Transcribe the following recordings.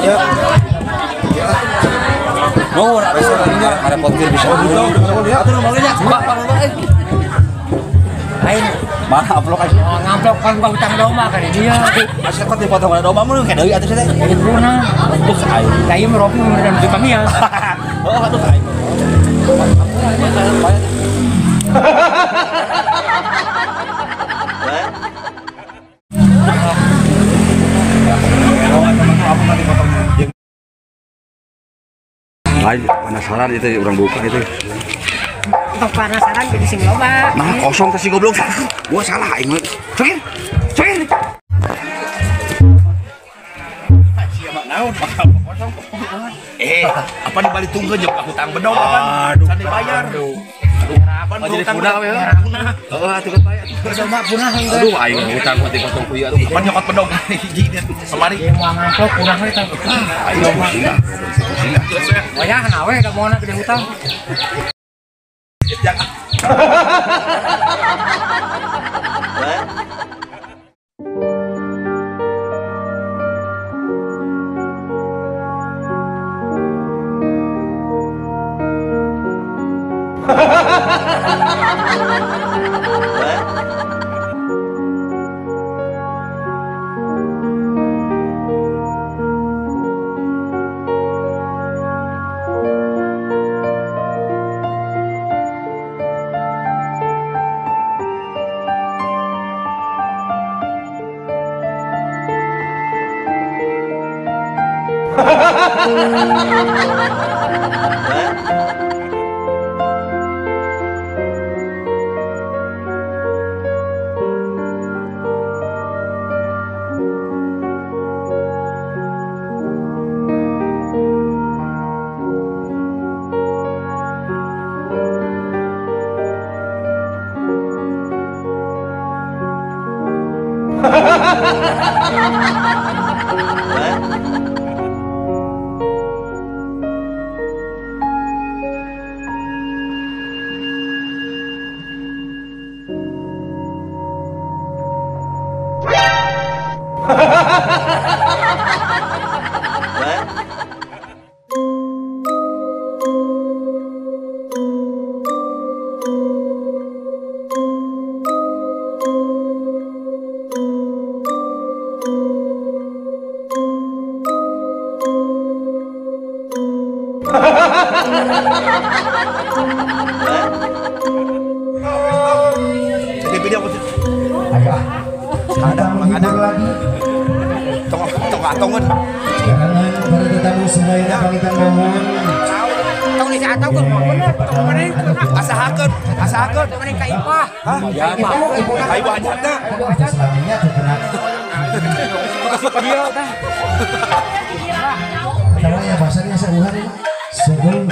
Ya. Oh, ngarepotkeun bisa. Atuh nu nya. Pak, Pak, lain mana amplok aja. Oh, ngamplok kan bukan hutang domba kan dia. Asal kok dipotong ada domba mah kayak deui atuh teh. Jadi punah. Terus aing. Lah ieu meropi mun dan kami ya. Oh, atuh aing. Lain penasaran itu orang buka itu. Penasaran jadi sing loba. Nah, kosong teh si goblok. Gua salah aing. Cekir. Cekir. Sia mah naon kosong. Apa di balik tunggu jeung hutang bedog apa? Can dibayar. Aduh, jadi punah we. Punah. Heeh, atuh kan bayar. Domba punah henteu. Aduh, aing hutang mati potong kuy aduh. Apa nyokot bedog hiji dia kemari. Moal ngamplok punah we tah. Aing pusing. Wayah nawe da moal gede hutang. Jangan. Ada lagi. Tong-tongan. Sekarang para tetamu semua yang pamitan mohon. Tong di atau kan bener, tong mana asahakeun, asahakeun. Tong mana ka Ipah. Hah? Ka ibu hajatna. Selaminya tuh kena. Dia tah. Kalau ya bahasanya seuhan sebelum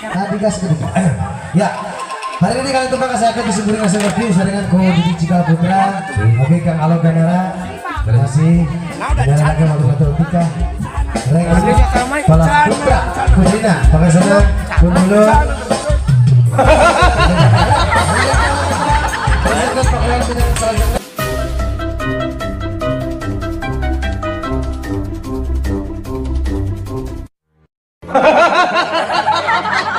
tadi gas ke depan. Ya. Hari ini kalian tembak saya akan disebut dengan lebih saringan ku Didi Cikal Putra, oke Kang Alo Ganara, terima kasih. Dan lagi waktu tiga, Kepala Putra, Putrina, Pakasana, Punulu. Hahaha.